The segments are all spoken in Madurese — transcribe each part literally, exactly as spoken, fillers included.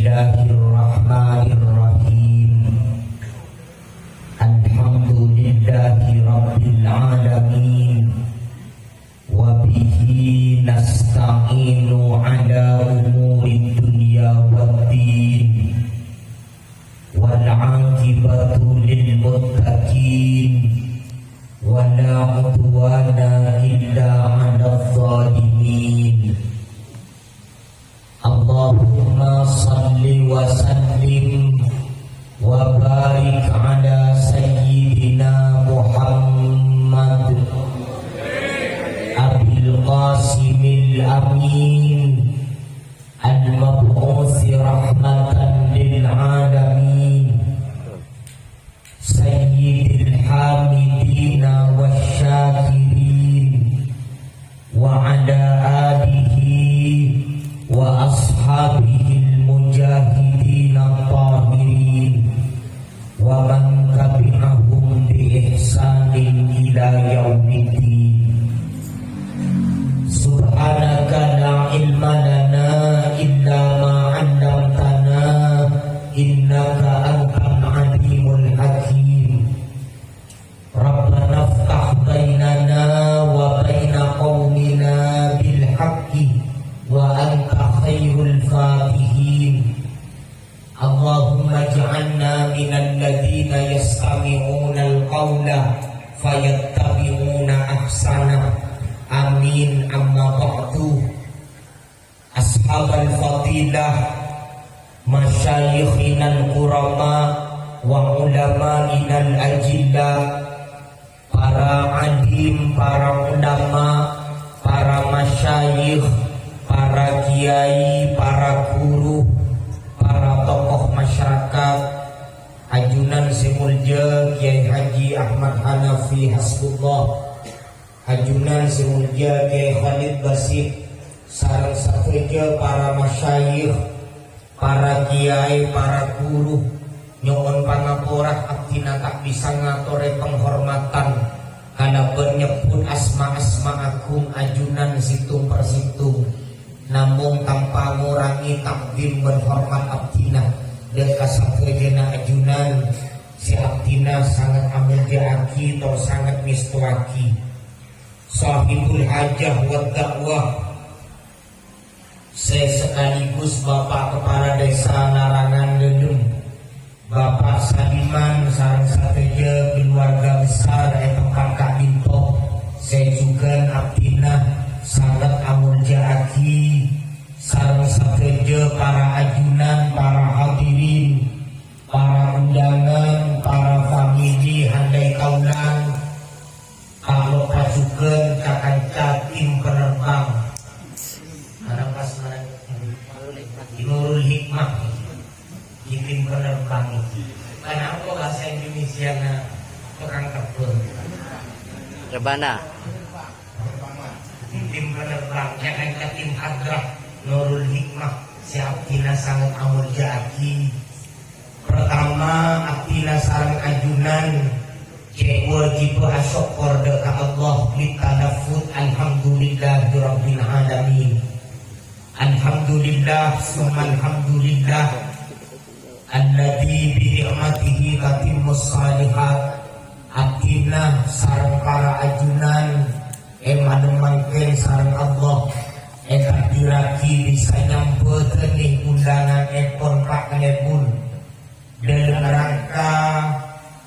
Bismillahirrahmanirrahim. Alhamdulillahi rabbil alamin. Wa bihi nasta'inu ala umurid dunya waddin. Wal aqibatu lil muttaqin. Wa la udwana illa ala zalimin. Allahumma salli wa sallim wa barik ala sayyidina Muhammad Abil Qasimil Amin al-mab'usi rahmatan lil alamin. Sayyidil hamidina wasyakirin, wa ala alihi wa ashabihil mujahidina tahirin, wa man tabi'ahum bi ihsanin ila yaumiddin. Subhanaka la ilma lana illa ma 'allamtana, innaka antal alimul hakim. Rabbana iftah bainana wa baina qaumina bil haqqi wa anta khairul fatihin. Allahumma ij'alna minal ladzina yastami'unal qaula fayattabi'una ahsanah. Amin, amma ba'du. Ashabal fadilah, masyayikhinal kurama, wa ulama'inal ajilla, para alim, para ulama, para masyayikh, para kiai, para guru, para tokoh masyarakat, ajunan sè molja Kiai Haji Ahmad Hanafi Hasbullah, ajunan sè molja Kiai Khalid Basit, sareng sadhâjâ para masyayikh, para kiai, para guru, nyo'on pangapora abdhina ta' bisa ngatorè panghormadhân kalabân nyebbhut asma-asma aghung ajunan sèttong per sèttong, namong tanpa ngorangè ta'dhim bân hormat abdhina dâ' ka sadhâjâna ajunan sè abdhina sanget amolja'aghi tor sanget ngèstowaghi. Sahibul hajah wa da'wah, sè sekaligus Bapak Kepala Desa Larangan Dendem, Bapak Saliman sareng sadhâjâ keluarga besar è tempat ka'dinto, sè jhughân abdhina sanget amolja'aghi, sareng sadhâjâ para ajunan, para hadirin, para undangan, para famili handai kaulân, Kalo pajughân ka kanca tim penerbang. Mana pas mana? Nurul Hikmah. Di tim penerbang. Kenapa bahasa Indonesianya tukang kebun? Rebana. Tim penerbang, ya kanca tim hadrah Nurul Hikmah. Sè abdhina sanget amolja'aghi. Pertama, abdhina sareng ajunan cè' wajibhâ asokkor dâ' ka Allah, bit talaffuz, "Alhamdulillahirabbil alamin." Alhamdulillah, summa alhamdulillah. Alladzi bi ni'matihi tatimmus shalihat. Abdhina sareng para ajunan è malem mangkèn sareng Allah ètakdirraghi bisa nyambhâdhâni undanganèpon Pa' Kalèbun. Dalam rangka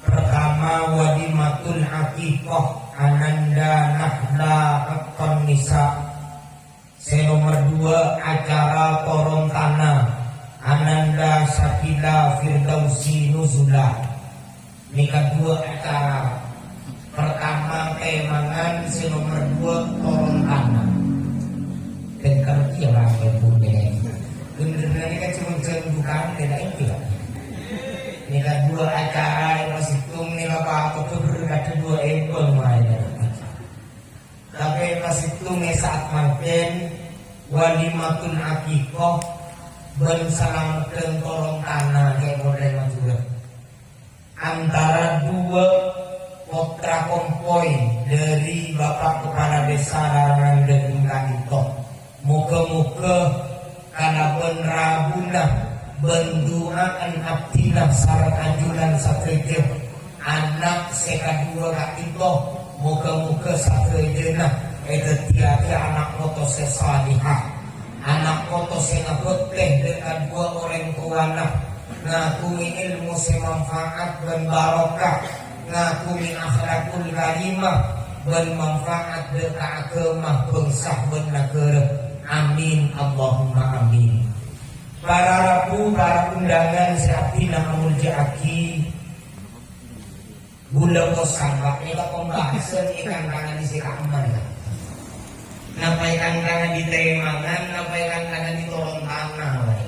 pertama walimatul aqiqah Ananda Nahla Haqqan Nisa. Sè nomer dua, acara toron tana Ananda Sakila Firdausi Nuzula. Nèka dua acara. Pertama, tèmangan, sè nomer dua, toron tana. Bhender kèya, Pak, Ibu, nèka. Bhenderra nèka cuma jhâ' bukan, bhender kèya. Nèka dua acara, nèka sèttong, nèka apa, apa, bhender kadhi dua empeng, wae. Tapè pas sèttong è sa'at mangkèn, walimatul aqiqah bân salameddhân toron tana è Polres Madura. Antara dua potra kompoy dari Bapak Kepala Desa Larangan Dendem ka'dinto. Moga-moga kalabân rabuna Bân du'a'an abdhina sareng ajunan sadhâjâ. Ana' sè kaduwâ ka'dinto, moghâ-moghâ sadhâjâna èdhâddhiyâghi ana' poto sè salèha, ana' poto sè ngabhâktè dhâ' kaduwâ orèng towana, ngaghungè èlmo sè manfaat bân barokah, ngaghungè akhlakul karimah bân manfaat dhâ' ka aghâma, bhângsa bân naghârâ. Amin, Allahumma amin. Para rabu, para undangan sè abdhina amoljâ'aghi, bulâ kosong, Pak, nèka pembahasan èkantangaghi sè ka'emma. Napa èkantangaghi tèmangan, napa èkantangaghi toron tana, Pak.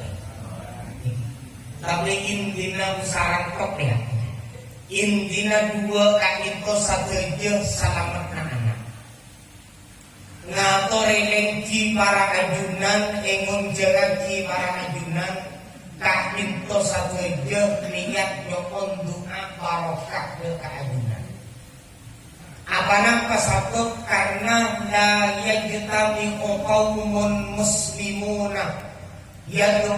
Tapè intina usaha rangkep, ya. Intina duwâ ka'dinto sadhâjâ salamet na'-ana'. Ngatorè lèngghi para ajunan, èngonjhângaghi para ajunan, ka'dinto sadhâjâ niyat nyo'on du'a barokah dhâ' ka ajunan. Aponapa sabâb? Karna la yajtami'u qaumun muslimuna yad'u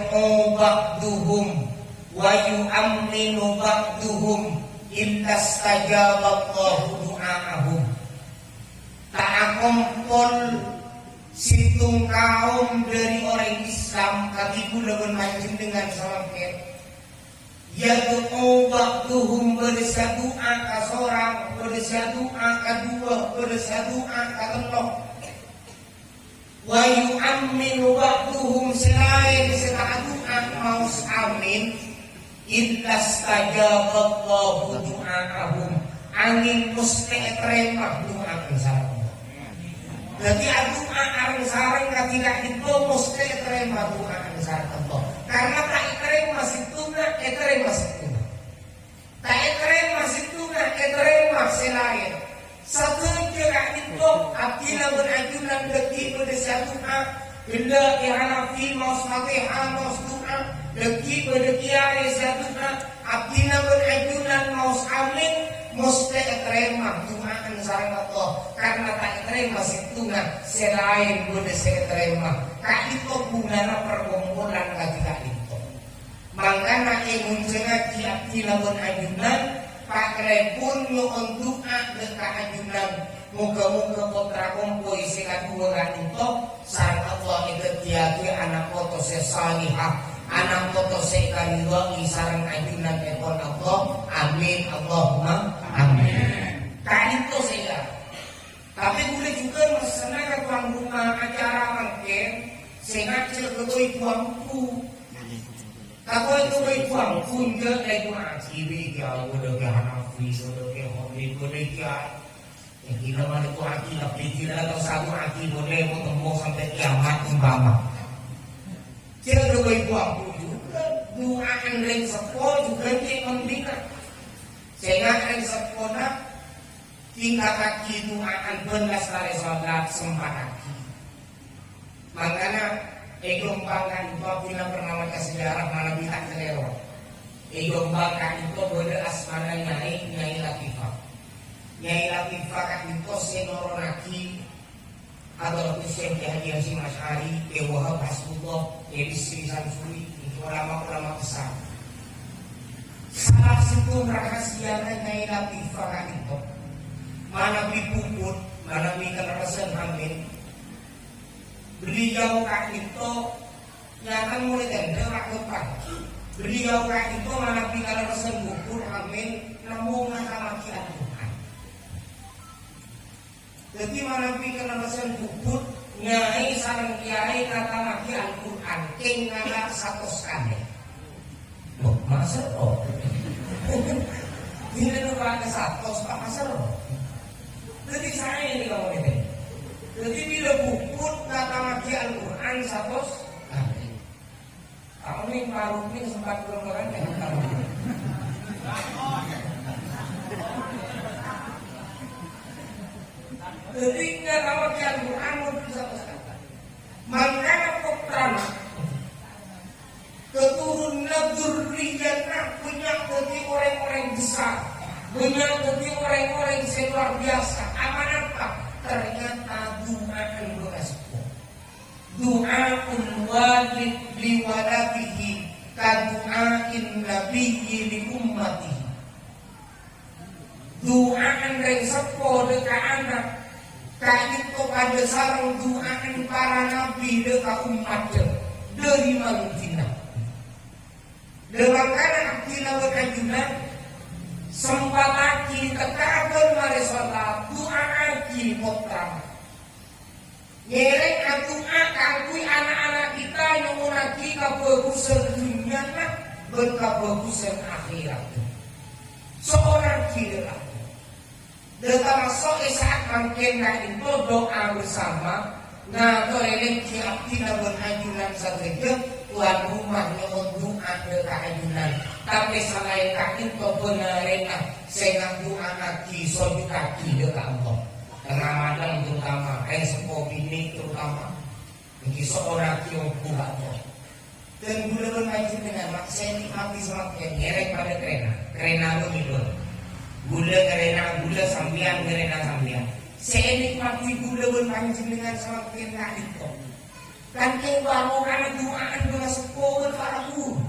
ba'duhum wa yu'amminu ba'duhum illa stajaballahu du'a'ahum. Ta' akompol sèttong kaom dhâri orèng Islam, kadhi kaulâ bân panjhennengngan samangkèn. Yad'u ba'duhum, bâdâ sè adu'a ka sorang, bâdâ sè adu'a ka duwâ', bâdâ sè adu'a ka tello'. Wa yu'amminu ba'duhum, sè laèn sè ta' adu'a maos amin. Illa stajaballahu du'a'ahum, angèn mostè ètarèma du'ana sareng Allah. Dhâddhi adu'a areng-sareng kadhi ka'dinto mostè ètarèma du'ana sareng Allah. Karna ta' ètarèma sèttonga, ètarèma sèttonga. Ta' ètarèma sèttonga, ètarèma sè laèn. Sadhâjâ ka'dinto, abdhina bân ajunan dhâggi' bâdâ sè adu'a, ghellâ' è Hanafi maos Fatihah, maos du'a, dhâggi' bâdâ kèyaè sè adu'a, abdhina bân ajunan maos amin, mostè ètarèma du'ana sareng Allah, karna ta' ètarèma sèttonga, sè laèn bâdâ sè ètarèma. Ka'dinto ghunana parkompolan kadhi ka'dinto. Mangkana èngonjhângaghi abdhina bân ajunan, pakalèpon nyo'on du'a dhâ' ka ajunan. Moghâ-moghâ pottra kompoy sè kaduwâ ka'dinto sareng Allah èdhâddhiyâghi ana' poto sè salèha, ana' poto sè èkaridhoi sareng ajunan èpon Allah. Amin, Allahumma amin. Ka'dinto sè ya. Tapè kaulâ jhughân messena ka tuan rumah acara mangkèn, sè ngajhâk ghâbây bu-ambu. Tako' ètobâi buang, punjâ lèbur aji, bi' kèya bâdâ kèya Hanafi, bâdâ kèya Khalid, bâdâ kèya. Yâ, kita mah lèbur aji, tapi kita tahu satu aji, boleh mau tembus sampai kiamat umpama. Kèya ètobâi buang, punjâ. Du'aan rèng seppo jhughân cè' pentingnga. Sènga' rèng seppona, tingkataghi du'aan bân lastarè salat, sempataghi. Mangkana, è Jombang ka'dinto abdhina pernah maca sejarah manabi ta' kalèro. È Jombang ka'dinto bâdâ asmana Nyai, Nyai Latifah. Nyai Latifah ka'dinto sè noronaghi Hadratus Syekh Haji Hasyim Asy'ari, Kè Wahab Hasbullah, Kè Bisri Samsuri, ulama-ulama besar. Salah sèttong rahasiana Nyai Latifah ka'dinto. Manabi puput, manabi kalerressan hamil, Beliau ka'dinto nyata mulai tèndhâ waktu pagi. Beliau ka'dinto manabi kalerressan bubur hamil nemmo ngatamaghi Al-Qur'an. Dhâddhi manabi kalerressan bubur, nyai sareng kèyaè ngatamaghi Al-Qur'an, kèng ngala' satos kalè. Loh, maksod apa? Ini lupa ke satos, Pak, maksod apa? Jadi saya ini kamu ini. Jadi bila bubut ngatamaghi Al-Quran satos, nah, kamu ini parut ini sempat belum makan ya? Jadi ngatamaghi Al-Quran mau satos. Mangkana pottrana, keturunanna, dzurriyyatna bânnya' dhâddhi orèng-orèng besar, bânnya' dhâddhi orèng-orèng sè luar biasa. Amanapa? Ternyata du'aan bhâkal seppo. Du'aul walid li waladihi, Du'a'in nabiyyi li ummatihi. Du'a'an rèng seppo dâ' ka ana', ka'dinto padâ sareng du'a'an para nabbhi dâ' ka ommaddhâ dâri mangkèn. Dâ' mangkana abdhina bân ajunan sempattaghi tekka bân marè salat, du'a'aghi pottrana. Ngèrèng adu'a kaangghuy ana'-ana' kita nyo'onnaghi kabhâghusân dhunnyana bân kabhâghusân akhèratta. So'onnaghi dâ' ka Allah. Dâ' tamaso' è sa'at mangkèn ka'dinto du'a bersama, ngatorè lèngghi abdhina bân ajunan sadhâjâ, tuan rumah nyo'on du'a dâ' ka ajunan. Tapè salaèn ka'dinto bân arèna sè ngadu'aaghi, sojudaghi dâ' ka Allah. Tengnga malem terutama, rèng seppo binè' terutama. Ènggi so'onnaghi ongghu ka Allah. Dhân ghulâ bân panjhennengngan, ma' sè nikmati samangkèn ngèrèng padâ karèna. Karèna bânnè, Bro. Ghulâ karèna ghulâ, sampèyan karèna sampèyan. Sè nikmati ghulâ bân panjhennengngan samangkèn ka'dinto. Kan kèng barokana du'a'an bângaseppo bân para ghuru.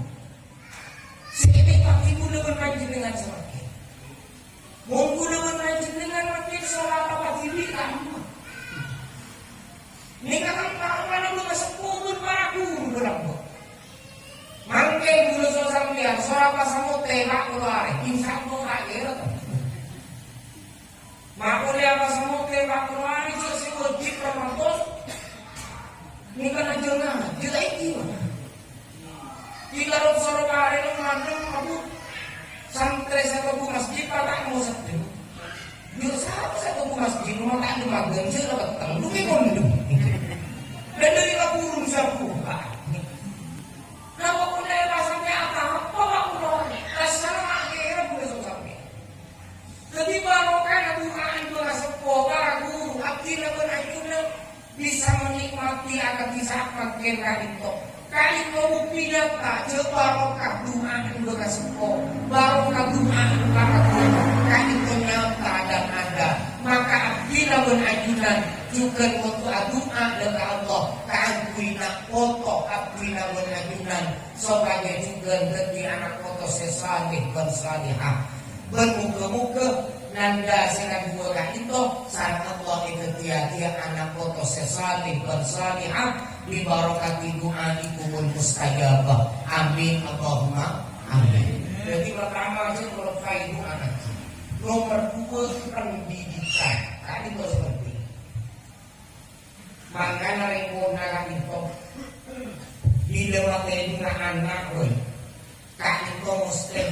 Sè nikmati ghulâ bân panjhennengngan samangkèn. Mon ghulâ bân panjhennengngan mangkèn sora apa dhibi' ka Allah. Nèka kan para ulama bângaseppo bân para ghuru bârâmpa. Mangkèn ghulâ so sampèyan, sora apa samotè, Pak, polo arè. Insya Allah, ta' kèra, to. Ma' polè apa samotè, Pak, polo arè, jhâ' sè wajib Ramadan. Nèka ajhâ' ngajhâr ènggi, Pak. Di karop soro parèna mandeng, abu. Santrè sè tobu masjid, patang mo seddheng. Yo, sapa sè tobu masjid, mo ta' dumagan, sè la peteng, lu ke kondu. Dan dari kaburung sabu, Pak. Napa pun saya sampai apa, apa, Pak, pulau. Asal akhirnya bukan sampai. Dhâddhi, barokana du'a'an para seppo, para ghuru, abdhina bân ajunan bisa menikmati akadhi sa'at mangkèn ka'dinto. Ka'dinto bukti nyata, jhâ' barokah du'a'an para seppo, barokah du'a'an para ghuru, ka'dinto nyata dan ada. Maka abdhina bân ajunan jhughân kodhu adu'a dâ' ka Allah, kaangghuy na' poto abdhina bân ajunan, sopajâ jhughân dhâddhi ana' poto sè saleh bân salehah. Bân moghâ-moghâ nanda sè kaduwâ ka'dinto sareng Allah èdhâddhiyâghi ana' poto sè saleh bân salehah, bibarokati du'aikumul mustajabah. Amin, Allahumma amin. Dhâddhi, pertama, jhâ' kolokai du'a ngaji. Nomor dua, pendidikan. Ka'dinto sè penting. Mangkana rèng pona ka'dinto, bilâ matèna ana', wèy, ka'dinto mostè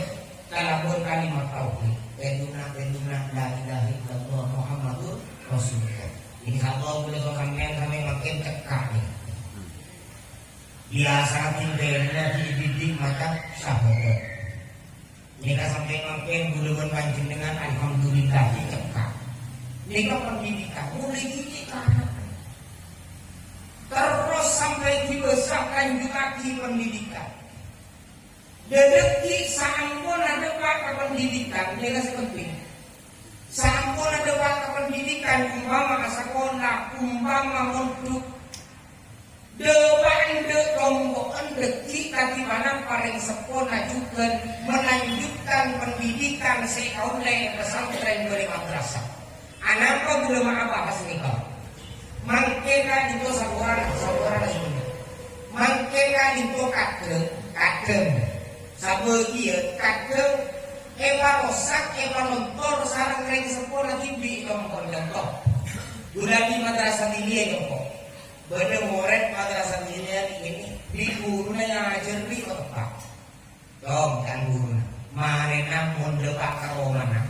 kalabân kalimat tauhid. Tèduna, tèduna, la ilaha illallah Muhammadur Rasulullah. Insya Allah, bulâ sampèyan sampè' mangkèn cekka' nèka. Biyasa tèduna dididik maca syahadat. Nèka sampè' mangkèn bulâ bân panjhennengngan, alhamdulillah, ècekka'. Nèka pendidikan, mulai didik ka ana'. Terros sampè' dibâsa lanjhuttaghi pendidikan. Dhâddhi saamponna dâpa' ka pendidikan, nèka sè penting. Saamponna dâpa' ka pendidikan, umpama asakola, umpama mondhuk, Dâpa' endâ' kompo'en dhâggi' kadhi manapa rèng seppona jhughân melanjutkan pendidikan sè èkaollè è pesantren bârâ' madrasah. Anapa bulâ ma' abahas nèka? Mangkèn ka'dinto saporana, saporana sè bhender. Mangkèn ka'dinto kadhâng, kadhâng, sabâgiyân kadhâng èparosak, èpalontor sareng rèng seppona dhibi', compo', conto. Bulâ è madrasah diniyah, compo'. Bâdâ morèd madrasah diniyah ngènè, bi' ghuruna èajhâri mateppa'. Dong, can ghuruna. Marèna mon dâpa' ka romana,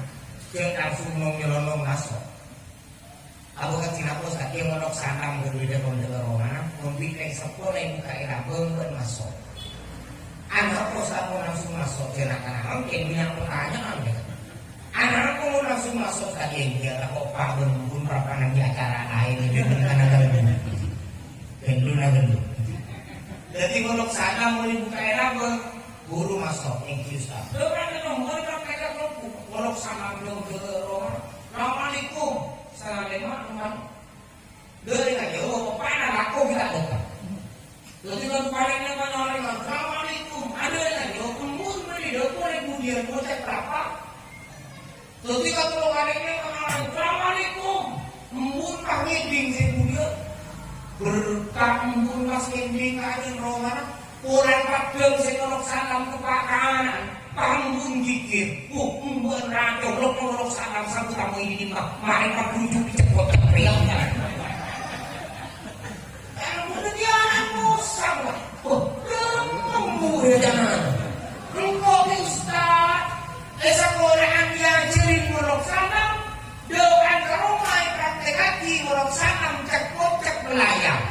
jhâ' langsung nong-nyelonong maso'. Abâ' kadhi napa ustad, mon lok salam bâdâ mon dâpa' ka romana, mon bi' rèng seppo la èbuka'è labâng bân maso'. Ana' kok sampon langsung maso', jhâ' na'-kana' mangkèn bânnya' pertanyaan, ya. Ana' kok langsung maso' ka jengkel, kok pa' bân pun parappa'na di acara laèn, ya, bân kana-kana ghâllu. Ghâllu na ghâllu. Dhâddhi, mon lok salam mon èbuka'è labâng, buru maso', "Thank you, Ustaz." Lho, kan, kan, mon lok salam, lho, lho, lho, "Assalamualaikum." Salam lèma', teman. Dhâri kajhâuwân, pèpèna lako kita dâteng. Dhâddhi, kan palèng nèng manyolèng, "Assalamualaikum." Adâ' Ngocap berapa? Dadi katoro kalèna, "Assalamualaikum." Embun pas ngèdhing sè bulâ. Berkah embun pas ngèdhing ka'dinto rohana. Orèng paddhâng sè ngolok salam teppa' kanan. Pas embun gigir. Uh, embun rato, lok ngolok salam, sambut tamu ini, Pak. Mari, Pak, duduk di cepot, Pak. Kamu kegiatan Musa, Pak. Oh, kamu murid jangan. Engkau ni ustaz. Esa Quran diajarin ngolok salam. Doa ke rumah praktek haji ngolok salam. Cek kocek belayang.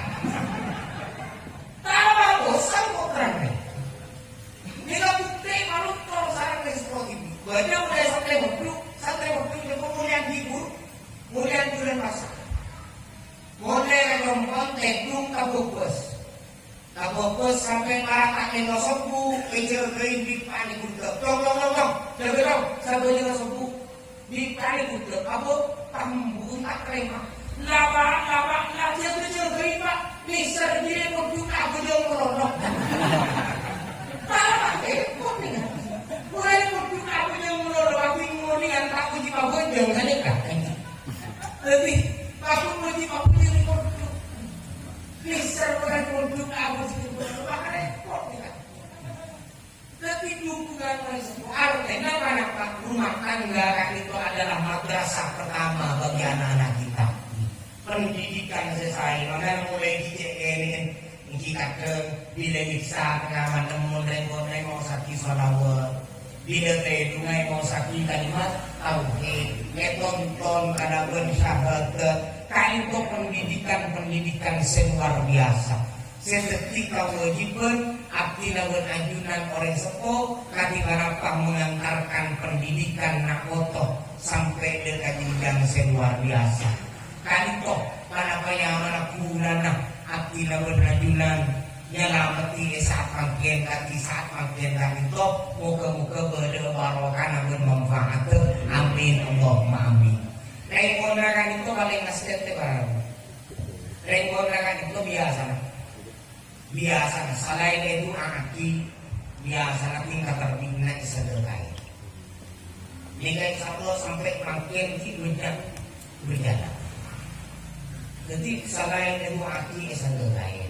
Tahu Musa kok keren nih. Nèka bhuktè malontor sareng respon ini. Bâdâ mulai santrè modhu, santrè modhu nèko mulyan hibur, mulyan bulân pasa. Molè rèng rompon tèdung tabobos. Tabobos sampè' mara ta' nèko sobbhu, èjâgâi bi' panè bhudhâk. "Dong, dong, dong, dong, jâgâ, dong, sabâjâna sobbhu." Bi' panè bhudhâk, "Abu, tambu ta' tarèma." "La, Pak, la, Pak, la, jâgâ, jâgâi, Pak. Mèsèr jârèya kodhu abhâjâng malolo." Malah rèpot nèka. Mulai kodhu abhâjâng malolo, abhâjâng malolo, yâ ta' pojhi pabhâjâng, sanèka. Dâddhi, pas pojhi pabhâjâng kodhu. Mèsèr mulai kodhu abhâjâng malolo, malah rèpot nèka. Dâddhi, dukungan oleh sepuh. Artèna ponapa? Rumah tangga kan itu adalah madrasah pertama bagi anak-anak kita. Pendidikan sè saè, mangkana mulai dicèk kènè, èngghi kadhâng bilâ Isya tengnga malem mon rèng-orèng maosaghi shalawat. Bilâ tèdungnga èmaosaghi kalimat tauhid. Ètonton kalabân syahadat. Ka'dinto pendidikan-pendidikan sè luar biasa. Sè dâddhi kawâjibhân abdhina bân ajunan orèng seppo, kadhi ponapa mengantarkan pendidikan na' poto sampè' dâ' ka jenjang sè luar biasa. Ka'dinto ponapa nyamana ghunana abdhina bân ajunan nyalameddhi è sa'at mangkèn kadhi sa'at mangkèn ka'dinto, moghâ-moghâ bâdâ barokahna bân manfaatta. Amin, Allahumma amin. Rèng-orèng ka'dinto palèng astèt, para rabu. Rèng-orèng ka'dinto biyasana. Biyasana, salaèn èdu'a'aghi, biyasana tingkat rabbina èsadhâkaè. Nèka insyaallah sampè' mangkèn ghi' bânnya' berjalan. Dâddhi, salaèn èdu'a'aghi èsadhâkaè.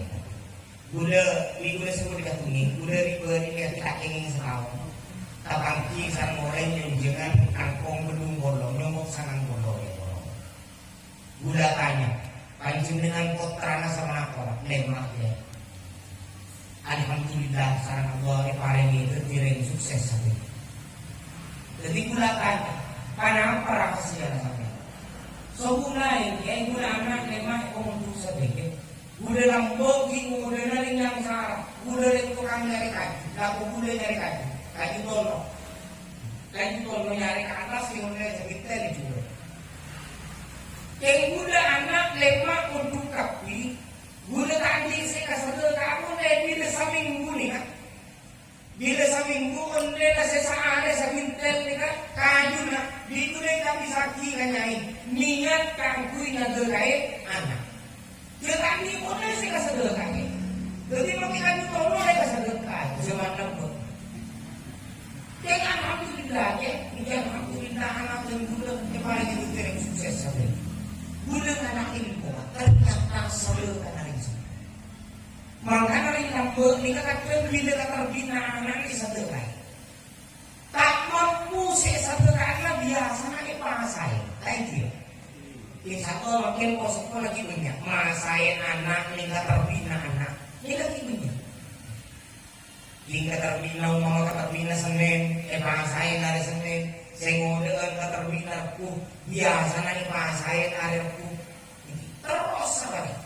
Ghulâ, bi' ghulâ sè bhâdhi katunè, ghulâ ri-, bâri' nèka ta' kèngèng sataon. Tapangghi sareng orèng nyonjhângan langkong bâllung polo, nyomot sangang polo. Ghulâ tanya, "Panjhennengngan pottrana saponapa?" "Lèma', Kè." "Alhamdulillah, sareng Allah èparèngè dâddhi rèng sukses satèya." Dâddhi ghulâ tanya, "Ponapa rahasiana sampèyan?" "Sobung laèn, Kè, ghulâ ana' lèma' èpamondhuk sadhâjâ. Ghulâ lambâ' ghi' ngodâna rèng nyang sara. Ghulâ rèng tokang nyarè kaju, lako ghulâ nyarè kaju, kaju tono. Kaju tono nyarè ka attas, kèng ghulâ sè bhintèl è jhughân. Kèng ghulâ ana' lèma' mondhuk kabbhi, ghulâ ta' andi' sè èkasadhâka'a polè bilâ samènggu nèka." Bilâ samènggu ollèna sè saarè sabhintèl nèka kajuna, bi' ghulâ èkabisaghi ka nyarè, niyat kaangghuy nyadhâkaè ana'. Jhâ' ta' andi' polè sè èkasadhâkaè. Dâddhi, mangkè kaju tono la èkasadhâkaè, jhâman lambâ'. Kèng alhamdulillah, Kè, mangkè alhamdulillah, ana' ghulâ èparèngè dâddhi rèng sukses satèya. Ghulâ ngala' èlmo, ternyata sadhâkana rèng sè Mangkana rèng lambâ' nèka kadhâng bilâ katarbina ana' nè sadhâkaè. Ta' mampu sè sadhâkana biyasana èpasaè. Ta' èngghi? Insyaallah mangkèn po-seppo la ghi' bânnya'. Masaè ana' nèng katarbina ana'. Nèng la ghi' bânnya'. Nèng katarbina, umpama katarbina Sennèn, èpasaè arè Sennèn. Sè ngodâ'ân katarbina Rebbhu, biyasana èpasaè arè Rebbhu. Terros sapanèka.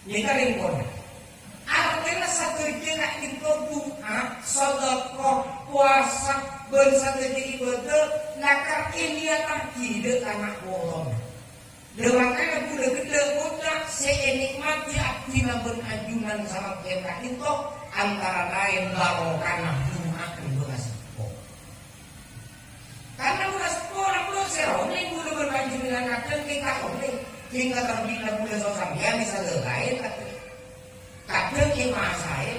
Nèka rèng-orèng. Artèna sadhâjâ ka'dinto du'a, sadhâkah, powasa, bân sadhâjâ ibâdâ lakar èniyataghi dâ' kana' potona. Dâ' mangkana ghulâ ghellâ' ngoca' sè ènè'mati abdhina bân ajunan samangkèn ka'dinto antara laèn barokana du'a ghulâ seppo. Karna ghulâ seppo, ghulâ sè ollè ghulâ bân panjhennengngan kadhâng kèng ta' ollè. Kèng katarbina ghulâ so sampèyan èsadhâkaè kadhâng. Kadhâng èpasaè,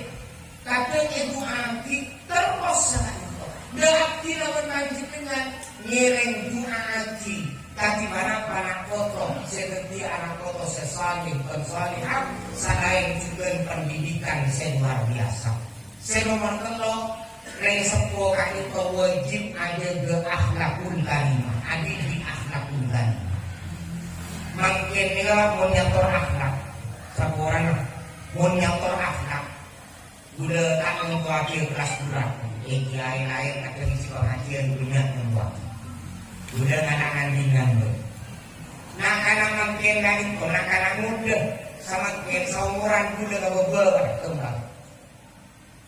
kadhâng èdu'aaghi, terros saka'dinto. Dâ' Dilawan panjhennengngan ngèrèng du'a'aghi kadi manabi ana' poto sè dhâddhi ana' poto sè saleh bân salehah, salaèn jhughân pendidikan sè luar biasa. Sè nomer tello', rèng seppo ka'dinto wajib ajâgâ akhlakul karimah, adidik akhlakul karimah. Mangkèn nèka mon nyator akhlak, saporana mon nyator akhlak, Ghulâ ta' ngompowaghi kelas ghurâ. È, kiai laèn kadhâng sè pangajiân bânnya' ngompowaghi. Ghulâ ngala' ngandinan, bâ. Na'-kana' mangkèn ka'dinto, na'-kana' ngodâ. Samangkèn saomoran ghulâ ka bâbâ, kembang.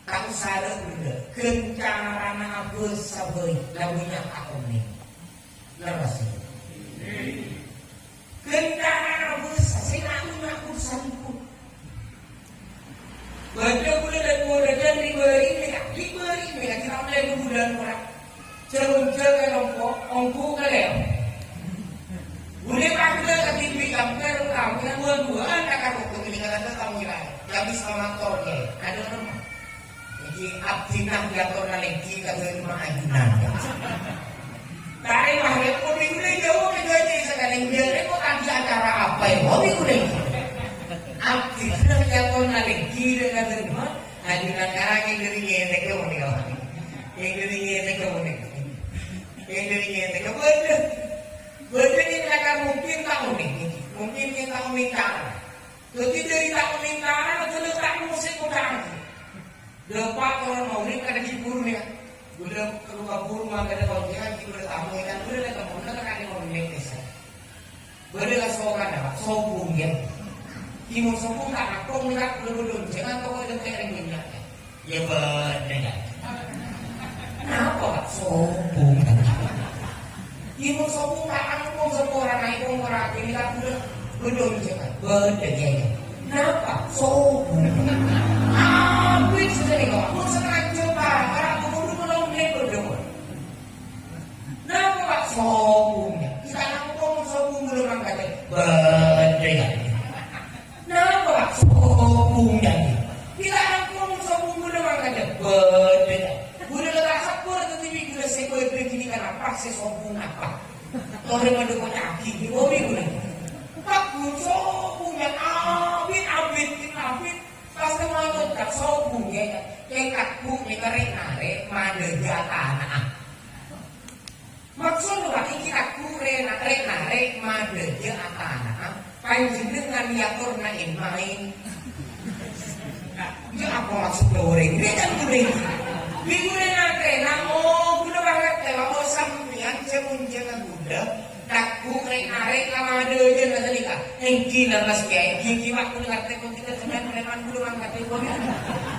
Ta' osa rè ghulâ. Ghân carana abhâsa bhâi, la bânnya' ta' onèng. Lerres. Ghân carana bhâsa sè nyaman urusanku. Bâdâ ghulâ dâ-, ghulâ dâ-, ri-bâri' nèka, ri-bâri' nèka, kèra ollè bulan ora. Jhâ'-onjhâ' ka lompo, ongghu ka lèo. Ghulâ pagghâ ka dhibi' kampèr, kampèr dua-duaan ka karo ghulâ nèka, kata tamu laèn. Tapi sama motor, ya. Ada nama. Iki abdhina diator nalènggi ka dâlem ajunan. Tarèma, ya, kok minggu ini jauh ke gaji sekali. Biar kok tadi acara apa ya? Kok minggu ini? Abdhina diator nalènggi ka dâlem ajunan. Karena yang dari ngetek ya, mau ya. Yang dari ngetek ya, mau ya. Yang dari ngetek ya, bener. Bener ini akan mungkin tahun ini. Mungkin kita minta. Jadi dari tahun ini, anak dulu tak musik kok tak. Dâpa' toron maulid kadâ' ghibur, ya. Ghulâ kalowar ghibur, mangkana konjhângan ghibur tamu, ya, kan? Ghulâ kan tamu, kan, kan, kan, kan, kan. Bâdâ kasokan, Pak, sobung, ya. Timur sobung, tak, tak, kok, ghulâ, ghulâ, ghulâ, jangan, kok, ghulâ, ghulâ, ghulâ, ya. Ya, bâdâ, ya. Napa, Pak, sobung? Timur sobung, tak, tak, kok, sobung, orang naik, kok, orang, ini, kan, ghulâ, ghulâ, jangan. Bâdâ, ya, ya. Napa? Sobung. Abit saja nih, Pak. Pun sengaja, Pak. Orang keburu menolong dia, Pak. Napa, Pak? Sobung, ya. Kita ngomong sobung belum angkat, ya. Bâdâ, ya. Napa, Pak? Sobung, ya. Kita ngomong sobung belum angkat, ya. Bâdâ, ya. Udah letak sepur, tetapi udah saya bâdâ gini kan apa? Saya sobung apa? Tore mandhu konyaki, ngopi ghulâ. Pak Gunso punya abit, abit, abit. Pas kemarin tak sobung ya, tekad bu, neka rek-narek, mandhâjâ atana'a. Maksud Pak, iki tak bu, rek-narek, mandhâjâ atana'a. Panjhennengngan yator na en maen. Ya, apa maksud orèng? Ini kan kuning. Di kuning nanti, nah, oh, kudu banget, ya, oh, sampeyan, saya muncul ke kuda. Tak kuning, narek, lama ada aja, nggak tadi, Kak. Engki, nah, Mas, ya, engki, engki, waktu ngerti, kok kita sedang preman, kudu banget, ya, kudu.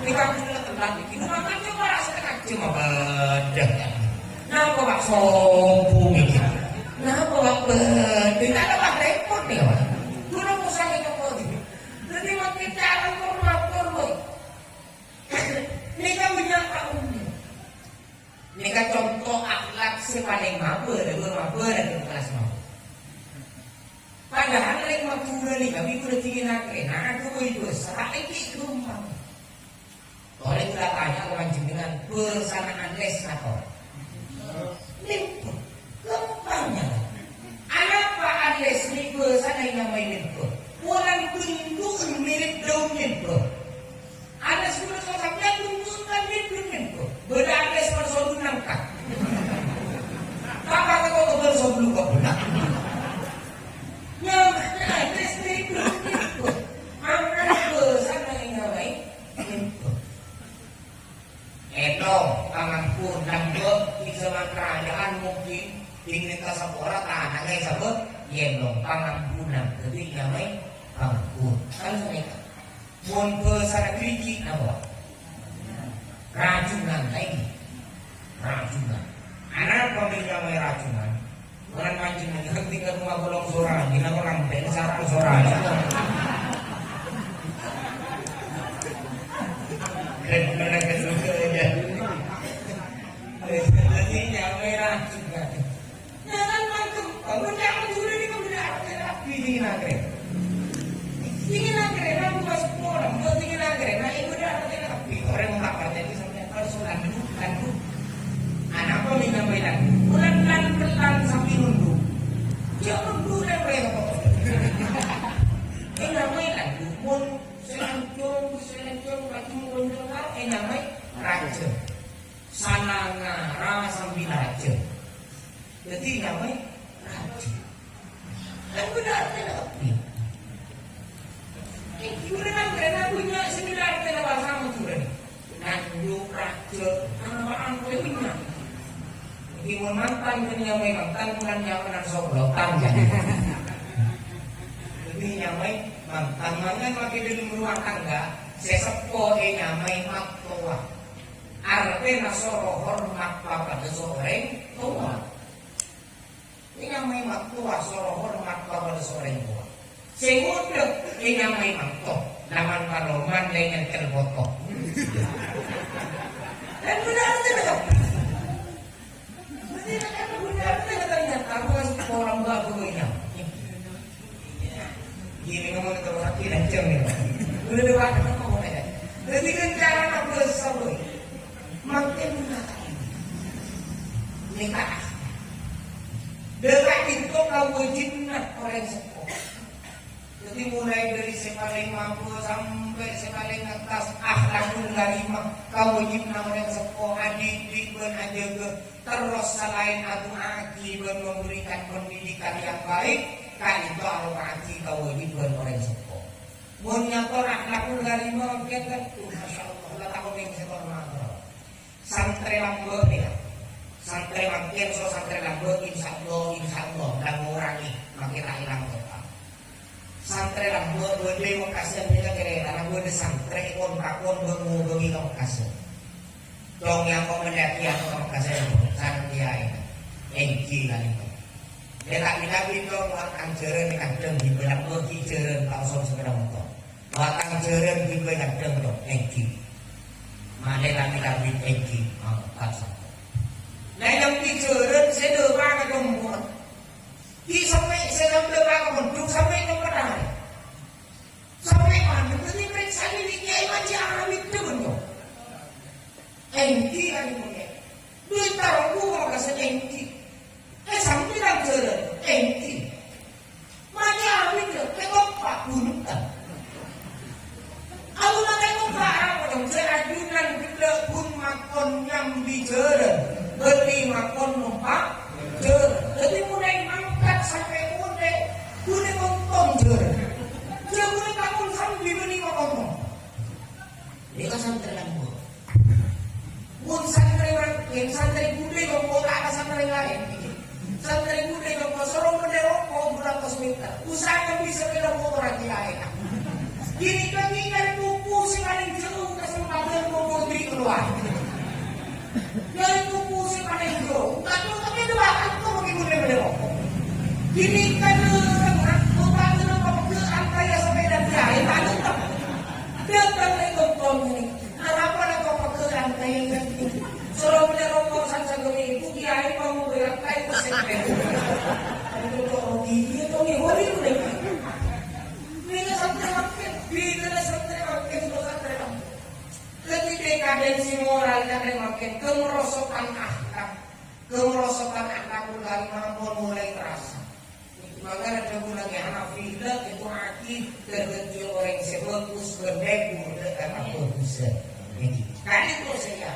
Ini kan kudu telat, ini makanya, Pak, setengah jam, apa ada, ya. Napa, Pak, sombong iki? Napa, Pak, bâdâ? Napa, Pak, repot ya, Pak? Kula mau sakit apa iki? Dadi makin calon kok lapor, Pak. Nèka menyapa umum. Nèka conto akhlak sè palèng mabâ, mabâ, mabâ, kelas mabâ. Padahal rèng Madhurâ nèka, minggu dingin akhir, nah, aku itu, saat ini gampang. Tolè kaulâ tanya ka panjhennengngan, bhâsana Andes napa? Mènto. Gampang, ya. Anapa Andes nèka bhâsana ènyamaè mènto? Polana bentu'na mirip daun mènto. Andes kaulâ sampèyan bentu'na kan mirip daun mènto. Bâdâ Andes parsodun nangka. Apa kok kebal sobelum kok benar? Nyamaè Andes mirip daun mènto. Mangkana bhâsana ènyamaè Ènto, pangampun, nangghâ' di zaman kerajaan mungkin di nèka sapora tanangnga sabâ, Ènto, pangampunan. Dhâddhi nyamaè pangampun. Kan sanèka. Mon bhâsana Griki napa? Rajungan, kaènggi. Rajungan. Anapa mè' nyamaè rajungan? Orang mancing aja, ketika rumah bolong suara, gila orang sampai sarang suara. Dan mereka suka aja. Jadi nyamera juga. Jangan macam, kamu jangan dulu di kamu tidak ada rapi di negeri. Ini negeri, kamu masuk orang, buat ini negeri, nah, ibu dah ada rapi. Orang mau tak percaya sampai personal, bukan, Bu. Anak pun rajâ. Sanangara sambi rajâ. Dhâddhi nyamaè rajâ. Kan bâdâ artèna kabbhi. Èngghi bâdâ nangghâna bânnya' sè bâdâ artèna bhâsa Madhurâ. Nganjung, rajâ, ana-bâ'ân polè bânnya'. Èngghi mon mantan bânnè nyamaè mantan, mon nyamaè nang soblotang, jâ. Dhâddhi nyamaè mantan, mangkana makè dâlem rumah tangga, sè seppo ènyamaè mattowa. Artèna soro hormat papadâ sè orèng towa. Ènyamaè mattowa, soro hormat papadâ sè orèng towa. Sè ngodâ ènyamaè manto, laman paloman lè nyèngkèl poto. Kan bâdâ artèna, kan? Berarti kan bâdâ artèna ternyata, bukan orang baru ini. Gini ngomong ke orang tidak jam ini. Udah dua kali ngomong aja. Jadi kan cara nak bersama. Makin mengatakan. Nikah. Dengan itu kawâjibhânna orèng seppo. Jadi mulai dari sè palèng mabâ sampè' sè palèng attas, akhlakul karimah, kawâjibhânna orèng seppo adidik bân ajâgâ. Terros salaèn adu'aaghi bân memberikan pendidikan yang baik, ka'dinto aropa'aghi kawâjibhân orèng seppo. Mon nyator akhlakul karimah, kan, kan, tuh, masya Allah, la tako' neng setor mator. Santrè lambâ', ya. Santrè mangkèn, so santrè lambâ', insya Allah, insya Allah, la ngorangè, mangkèn ta' èlang total. Santrè lambâ' bâdâ è Mekkasân nèka kèra-kèra bâdâ santrè kon-pakon bân ngobângè ka Mekkasân. Dong yang kok mendaki aku ka Mekkasân, santrè aè. Èngghi ka'dinto. Dâ' ta' mènta bintong, wa' tang jhârân è kandhâng ghibâ lambâ' ghi' jhârân ta' osom sapèda motor. Wa' tang jhârân ghibâ è kandhâng dong, èngghi. Malè ta' mènta bintong, èngghi. Mangkat santrè. Nah, yang ghi' jhârân sè dâpa' ka jhumbuwân. Ghi' sampè' sè nyambi ka mondhuk sampè' nyambi ka arè. Sampè' mandhâr dhâddhi parèksa nèka Kèyaè Maji Amit dhâbuna. Èngghi, anu, Kèyaè. Duit taronggu maka sè èngghi. È, sampè' nang jhârân, èngghi. Maji Amit dhâ, kètoppa' bunten. Aku makai muka apa dong? Sè ajunan ghellâ' ghun makon nyambi jhârân, bânnè makon nompa' jhârân. Dhâddhi mulai mangkat sampè' molè, ghun è kontong jhârân. Jhâ' ghun è takon sambi bânnè makon nompa'. Nèka santrè lambâ'. Mon santrè mangkèn, santrè ghulâ kompo ta' ka santrè laèn. Santrè ghulâ kompo soro mellè roko' dua ratus meter. Usaha bisa bela motor lagi laèn. Kiri kami nyarè buku sè palèng jhâu, kesempatan buku dri keluar. Nyarè buku sè palèng jhâu, tak tahu tapi dua kali tuh bagi ghulâ mellè roko'. Kiri kan, bukan dulu pemegel antara sepeda dia, itu tetap. Datang lagi kompon ini. Arapa la kok pegel rantè? Soro mellè roko' san sagâmè ibu, Kèyaè mau bârât kaè pèssè. Aduh, kok rugi, iyâ, kok ngèhori, udah. Nèka santrè mangkèn, bidana santrè mangkèn, kok santrè mangkèn. Dhâddhi dekadensi moral santrè mangkèn, kemerosotan akhlak. Kemerosotan akhlakul karimah ampon mulai terasa. Mangkana dhâbuna Kè Hanafi, la èdu'aaghi ghândhâ orèng sè bhâghus bân lebur dâ' kabhâghusân. Jadi, ka'dinto sè ya.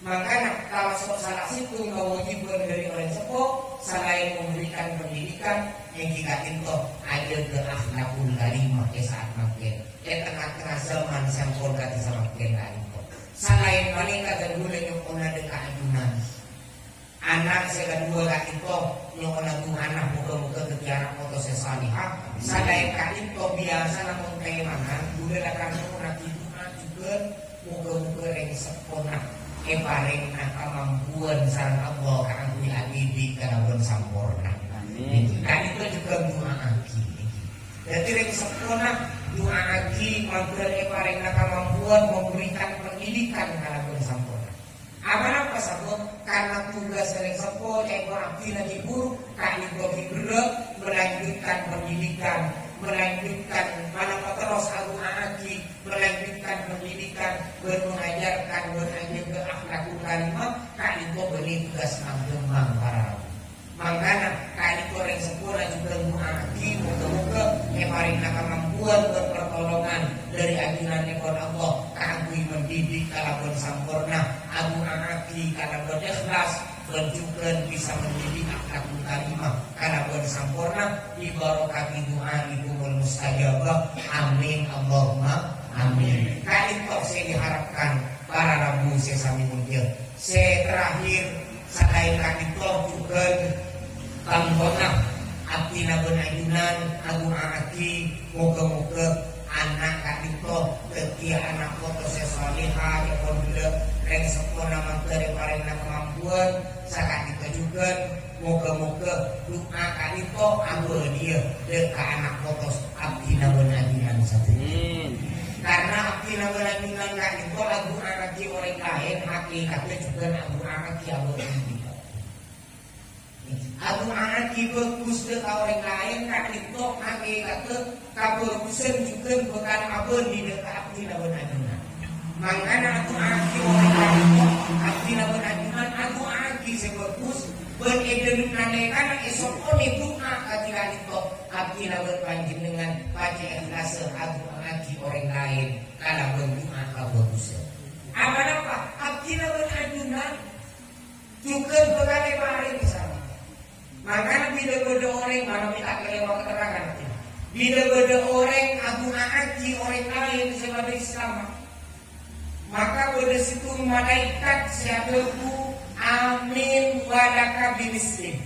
Mangkana, tamaso' sala sèttong kawâjibhân dhâri orèng seppo, salaèn memberikan pendidikan, èngghi ka'dinto ajâgâ akhlakul karimah è sa'at mangkèn. È tengnga-tengnga zaman sè ampon kadhi samangkèn ka'dinto. Salaèn panèka ghândhâna nyo'ona dâ' ka ajunan. Ana' sè kaduwâ ka'dinto nyo'ona du'ana moghâ-moghâ dhâddhi ana' poto sè salèha. Salaèn ka'dinto biyasana mon tèmangan, ghulâ lakar nyo'onaghi du'a jhughân moghâ-moghâ rèng seppona èparèngana kamampuwân sareng Allah kaangghuy adidik kalabân samporna. Amin. Ka'dinto jhughân du'aaghi. Dhâddhi rèng seppona du'aaghi mangghâr èparèngana kamampuwân memberikan pendidikan kalabân samporna. Aponapa sabâb? Karena tugas rèng seppo, ca'èpon abdhina ghi' buru, ka'dinto ghi' berrâ' melanjutkan pendidikan, melanjutkan manabi terros adu'aaghi, melanjutkan pendidikan, bân mengajarkan, bân ajâgâ akhlakul karimah, ka'dinto bânnè tugas nangghâmang para rabu. Mangkana, ka'dinto rèng seppona jhughân du'aaghi, moghâ-moghâ èparèngana kamampuwân bân pertolongan dhâri ajunannèpon Allah kaangghuy mendidik kalabân samporna. Bân jhughân bisa mendidik akhlak mukarrimah kalabân samporna, bibarokati du'aikumul mustajabah. Amin, Allahumma amin. Ka'dinto sè diharapkan para rabu sè samè molja. Sè terakhir, salaèn ka'dinto jhughân, tangghona abdhina bân ajunan adu'aaghi, moghâ-moghâ ana' ka'dinto dhâddhiyâ ana' poto sè salèha, èpon ghellâ' rèng seppona mandhâr èparèngana kamampowan, saka'dinto jhughân, moghâ-moghâ du'a ka'dinto abâliyâ dhâ' ka ana' poto abdhina bân ajunan sadhâjâ. Amin. Karna abdhina bân ajunan ka'dinto adu'aaghi orèng laèn, hakèkaddhâ jhughân adu'aaghi abâ' ka'dinto. Adu'aaghi bhâghus dhâ' ka orèng laèn, ka'dinto hakèkaddhâ kabhâghusân jhughân bhâkal abâli dhâ' ka abdhina bân ajunan. Mangkana adu'aaghi orèng laèn, abdhina bân ajunan adu'aaghi sè bhâghus, bân è dhâlem nalèkana èsokkona du'a kadhi ka'dinto, abdhina bân panjhennengngan pajhât èhlas adu'aaghi orèng laèn kalabân du'a kabhâghusân. Amanapa? Abdhina bân ajunan jhughân bhâkal èparèngè salamè. Mangkana bilâ bâdâ orèng, manabi ta' kalèro katerrangan, bilâ bâdâ orèng adu'aaghi orèng laèn sè padâ Islam, maka bâdâ sèttong malaèkat sè adhâbu, "Amin wa laka bimislin."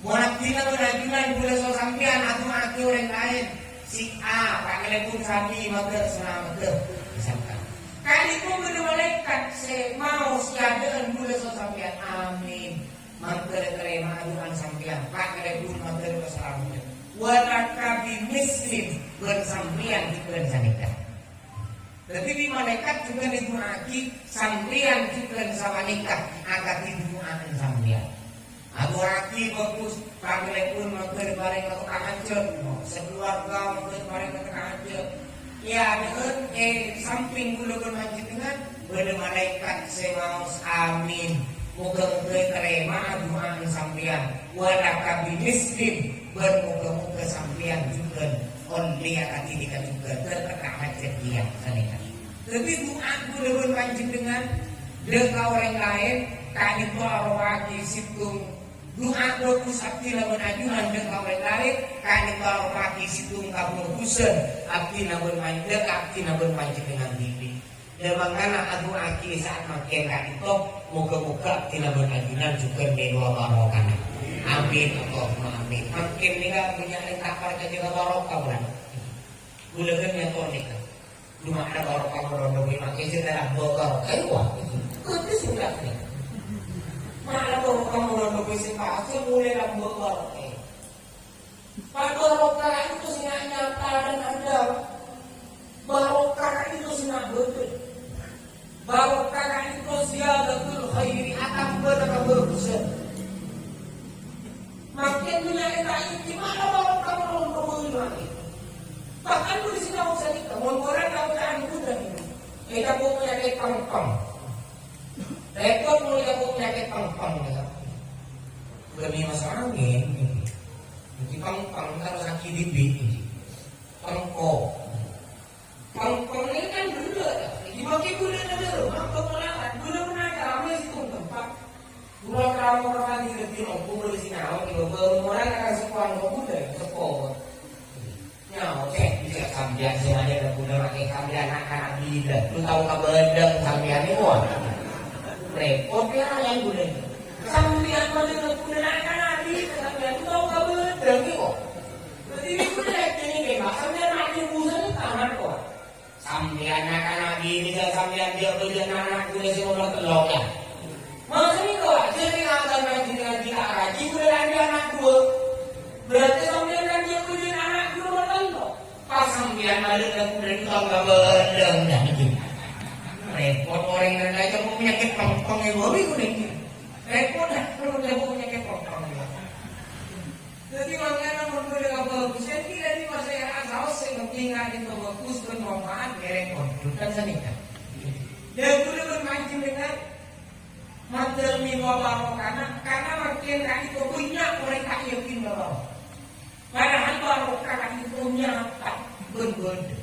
Mon abdhina bân ajunan bulâ so sampèyan adu'aaghi orèng laèn, si A, ta' kalèpon sabi, mandhâr salameddhâ, misalkan. Ka'dinto bâdâ malaèkat sè maos è adâ'ân bulâ so sampèyan, "Amin. Mandhâr ètarèma adu'ana sampèyan, ta' kalèpon mandhâr salameddhâ. Wa laka bimislin, bân sampèyan jhughân sanèka." Dhâddhi, bi' malaèkat jhughân èdu'aaghi, sampèyan jhughân sapanèka akadhi du'ana sampèyan. Adu'aaghi bhâghus, ta' kalèpon mandhâr èparèng ka tokang hajhât, sakeluarga mandhâr èparèng ka tokang hajhât. È adâ'ân, è sampèng bulâ bân panjhennengngan, bâdâ malaèkat sè maos, "Amin. Moghâ-moghâ ètarèma du'ana sampèyan. Wa laka bimislin, bân moghâ-moghâ sampèyan jhughân ollè akadhi nèka jhughân, tèkka hajhât iyâ sanèka." Dhâddhi, du'a bulâ bân panjhennengngan dhâ' ka orèng laèn, ka'dinto aropa'aghi sèttong du'a bhâghus abdhina bân ajunan dhâ' ka orèng laèn, ka'dinto aropa'aghi sèttong kabhâghusân abdhina bân pan-, dhâ' ka abdhina bân panjhennengngan dhibi'. Dhâ' mangkana adu'aaghi sa'at mangkèn ka'dinto, moghâ-moghâ abdhina bân ajunan jhughân mèlowa barokana. Amin, Allahumma amin. Mangkèn nèka bânnya' sè ta' parcajâ ka barokah, bulâ. Bulâ kan nyator nèka. Cuma ada barokah mon lambâ' bhâi makè sè ta' lambâ' barokah, ayo, wah. Itu sudah, ya. Mana barokah mon lambâ' bhâi sè pas, sè mulai lambâ' barokah. Padahal barokah itu sing nyata dan ada. Barokah itu sing betul. Barokah itu ziyadatul khairi, atambâna kabhâghusân. Mangkèn bânnya' èta' èngghi, mara barokah mon lambâ' bhâi makè. Bahkan polisi nyaot sanèka, mon orèng tao ca'an budhâ, ècapo' panyakèt pèngpèng. Rèpot mon ècapo' panyakèt pèngpèng, ya. Bânnè maso' angèn. Èngghi pèngpèng, terros sakè' dhibi'. Pèngko. Pèng-, pèng ini kan gula, ya. Jadi, pakai gula negara, apa pelarat? Gula menakar, apa sih, kok, tempat? Gula kamu orang di lebih, oh, gula di sini, oh, di bawah, orang akan sekolah, kok, gula, ya, sekolah. Ya, oke, bisa sambian, sih, ada gula, pakai sambian, anak-anak gila. Lu tahu kabar dong, sambian ini, wah. Repot, ya, yang gula ini. Sambian, mana gula, anak-anak gila, sambian, lu tahu kabar dong, ini, kok. Berarti ini gula, ini, kayak, sambian, anak ibu, saya, tangan, kok. Sampèyan na'-kana' binè, jhâ' sampèyan jhâ' bâjâna ana' ghulâ sè nomer tello', yâ. Maksod kok, jhâ' rèng abâ' ngaji-ngaji ta' rajin, ghulâ rajin ana' duwâ'. Berarti sampèyan kan jhâ' bâjâna ana' ghulâ nomer tello'. Pas sampèyan malè ka ghulâ, tongghâ bâlâng, yâ. Rèpot orèng nèka, jhâ' panyakèt pèngpèng, yâ, bâbi ghulâ. Rèpot, jhâ' panyakèt pèngpèng, yâ. Dhâddhi, mangkana mon ghulâ kabhâghusân, dhâddhi pas sè asaos sè penting ka'dinto bhâghus bân manfaat, ngèrèng kondutan sanèka. Dhâddhi, ghulâ bân panjhennengngan, mandhâr mèlo barokana, karna mangkèn ka'dinto bânnya' orèng ta' yakin ka barokah. Padahal barokah ka'dinto nyata bân bâdâ.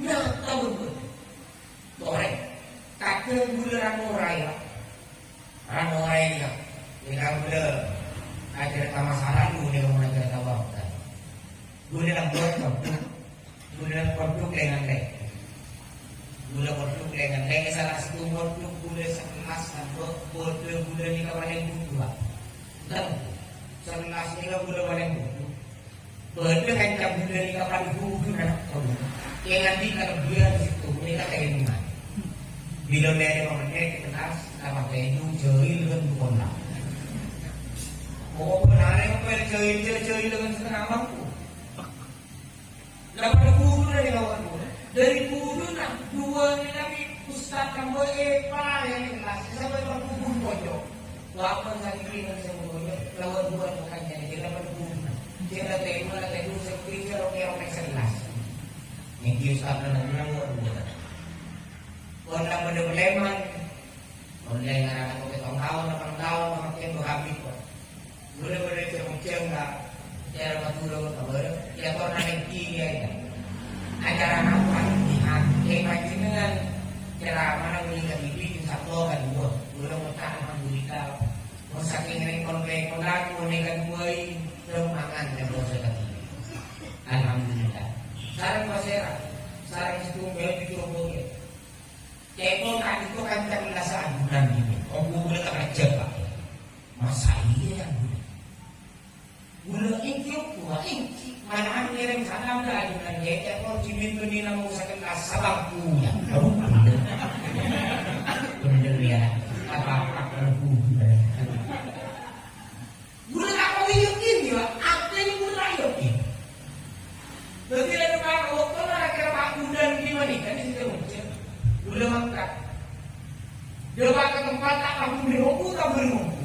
Nyata bân bâdâ. Orèng. Kadhi Ghulâ ra-ngora, yâ. Ra-ngora, yâ. Nèka ghulâ ajhâr ka masa lalu, nèka mon ajhâr ka waktu. Ghulâ lambâ' kodhu, ghulâ kodhu lèngan lè. Ghulâ kodhu lèngan lè, sala sèttong kodhu ghulâ sakellas sambâ' bâdâ ghulâ nèka palèng kodhu, Pak. Enten. Sakellas nèka ghulâ palèng kodhu. Bâdâ kanca bulâ nèka padâ budhuna, kodhu. Kèng andi' kalebbiyan sèttong nèka kènèngan. Bilâ mèrè pamennèt, kelas, apa kènèng jâhil kan bukonlah. Kok benar ya, apa jâhil, jâhil dengan setengah mampu. Lah padâ budhuna nèka, waduh. Dâri budhuna, duwâ' nèka bi' ustad tambâ, eh, palèng kelas, sampè' padâ budhu pojok. Wa pon sakit dengan semuanya, lawan buat bukan jadi kita berguna. Kita terima, kita dulu seperti orang yang orang sekelas. Yang dia tak pernah bilang buat buat. Orang pada preman, orang yang anak aku ketong tahun, delapan tahun, orang yang berhabis kok. Mulai pada jam-jam lah, cara Madura kok, ya pernah lagi ya. Acara apa? Lihat, eh, panjenengan ceramah nang ini ke T V, insya Allah kan, wah, mulai mecah, alhamdulillah. Mon sakèng rèng-korèng, mon nèka duwâi, rem mangan, ya, basa tadi. Alhamdulillah. Sareng pasèra, sareng sèttong bhâi dicoba, ya. Cèpon tadi itu kan kan rasa agunan ini. Oh, gue boleh tak kerja, Pak. Masa iya, ya, gue? Gue enggak, gue enggak. Malahan ngirim salam dah, dengan ngecek kok, jimin beni namu sakit asal aku, ya. Aduh, bener. Bener, ya. Apa-apa, kalau gue, gue tak mau yakin, ya. Apa ini gue tak yakin? Jadi, ada Pak Dokter, kira-kira Pak Budan di mana, kan, di situ, gue mangkat. Dia pakai tempat tak aku beri buku, tak beri buku.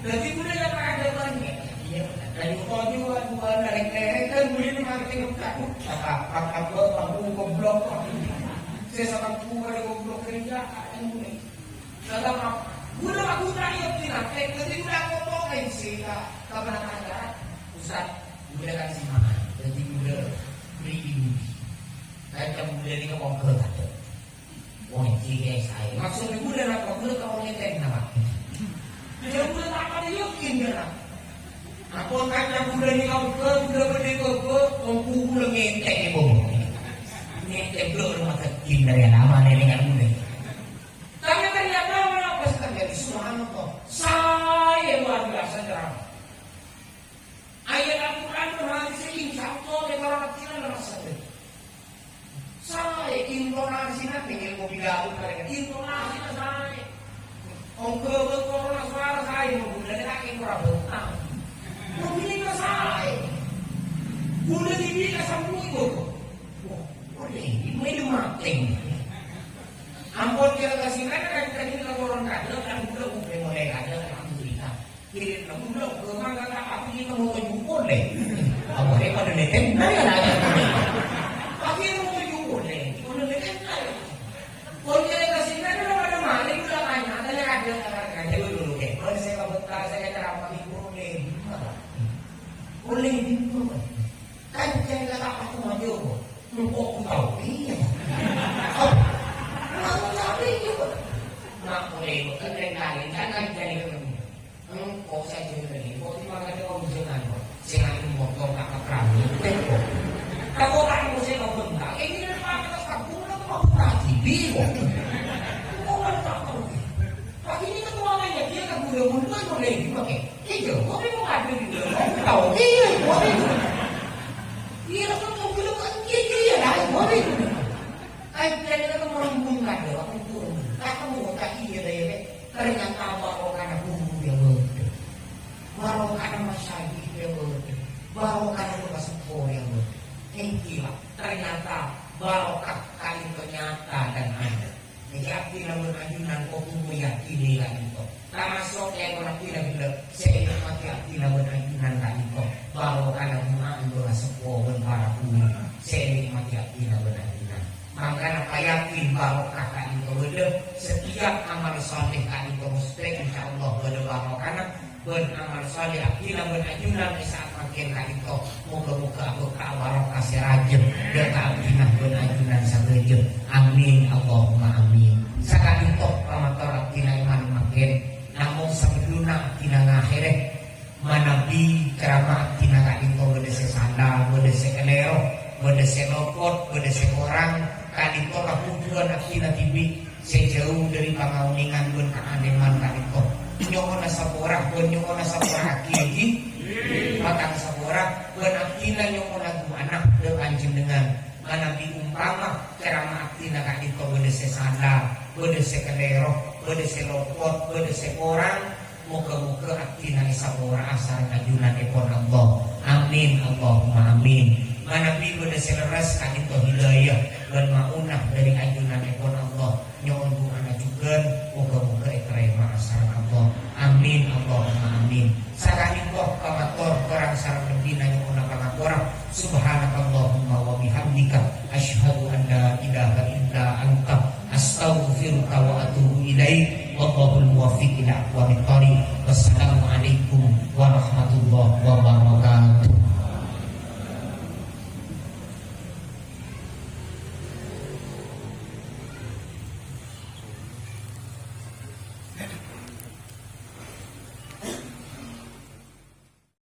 Jadi, gue udah pernah ada banyak. Iya, dari pokoknya, bukan dari kerek, kan, gue ini pakai tempat. Apa, apa, apa, aku goblok, Pak. Saya sama gue, goblok kerja, kan, gue. Dalam apa? Gue udah aku tak yakin, eh, jadi gue udah kotor, eh, sih, Kak. Kapan ada? Ustaz, gue udah kasih makan. Jadi, gue udah beri ini. Kayak gue udah ini ngomong ke, kata. Wong iki sae. Maksudnya gue udah apa? Gue tau ngeten apa? Ya gue tak pada yakin ya. Apa kata gue udah ini apa? Gue udah beri ke gue, wong gue ngeten ya, Bung. Ngeten, Bro, rumah sakit dari lama nih dengan gue. Tapi ternyata apa yang terjadi? Subhanallah. Saya luar biasa ceramah. Ayat Al-Quran pun hadis ini, insya Allah, kita orang kecil rasa deh. Saè intonasina, pengen mau pidato mereka. Intonasina saè. Ongko bengkoro na suara saè, mau gula lagi ora bentang. Mau gini ke saè. Gula di dia sampai itu. Wah, boleh, ini mati. Ampun kira kasih kan, kan, kan ini laporan kadal, kan gula udah mulai kadal, alhamdulillah. Kirim kamu dong, ke mana tak aku ini mau ke Jumbo deh. Apa dia pada neten? Nah, ya, lah, ya. Aku ini mau ke Jumbo deh. Pada neten, nah, ya. Kalau dia kasih kan, ada pada mana? Itu lah tanya, tanya ada, ada, ada dulu, deh. Kalau saya mau betah, saya cara pakai boleh. Boleh, boleh. Kan saya kata aku maju, kok. Kok aku tahu? Iya. Oh, aku tahu itu. Nah, boleh, kan lain-lain. Kan, kan jadi ketemu. Engko' sè jârèya, kok dimangkadhâ onjhângan, kok? Sè ngajhâr motor ka kaprami, kok. Tako' kan mosè ngobângka, ini dari mana, tak guna, kok, lagi, bingung. Kok, kan, tak tahu. Pagi ini ketuanya dia kan guna-guna, kok, lagi, pakai. Iya, kok, ini mau ngadu gitu, kok, tahu. Iya, kok, ini. Iya, kan, kok, guna, kan, iya, iya, iya, lah, kok, ini. Kan, jadi, kan, merembung, kan, ya, waktu itu. Kan, kamu, tak iya, deh, ya, deh. Ternyata barokana ghuru ya bâdâ. Barokana masyayikh ya bâdâ. Barokana ghuru seppo ya bâdâ. Ènggi, Pak, ternyata barokah ka'dinto nyata dan ada. Jadi abdhina bân ajunan kok ghuru yakini ka'dinto. Tamaso' ènggi abdhina bilâ sè ènikmati abdhina bân ajunan ka'dinto. Barokana ghuru seppo bân para ghuru sè ènikmati abdhina bân ajunan. Mangkana payakin barokah ka'dinto bâdâ, setiap amal shaleh ka'dinto mustè, insyaallah bâdâ barokahna, bân amal shaleh abdhina bân ajunan è sa'at mangkèn ka'dinto. Moghâ-moghâ abhâkal barokah sè rajâ dâ' ka abdhina bân ajunan sadhâjâ. Amin, Allahumma amin. Sakali sè jhâu dhâri pangaonèngan bân kaaneman ka'dinto. Nyo'ona sapora, bân nyo'ona sapora'aghi, ghi? Patang sapora, bân abdhina nyo'ona du'ana dhâ' panjhennengngan. Manabi umpama ceramah abdhina ka'dinto bâdâ sè sala, bâdâ sè kalèro, bâdâ sè lopot, bâdâ sè korang, moghâ-moghâ abdhina èsapora'a sareng ajunanèpon Allah. Amin, Allahumma amin. Manabi bâdâ sè lerres ka'dinto hidayah bân maunah dhâri ajunanèpon Allah, nyo'on du'ana jhughân, moghâ-moghâ ètarèma'a sareng Allah. Amin, Allahumma amin. Saka'dinto pamator, korang sareng lebbina nyo'ona pangapora. Subhanakallahumma wa bihamdika, asyhadu an la ilaha illa anta, astaghfiruka wa atubu ilaik. Wallahul muwaffiq ila aqwamit thariq. Wassalamualaikum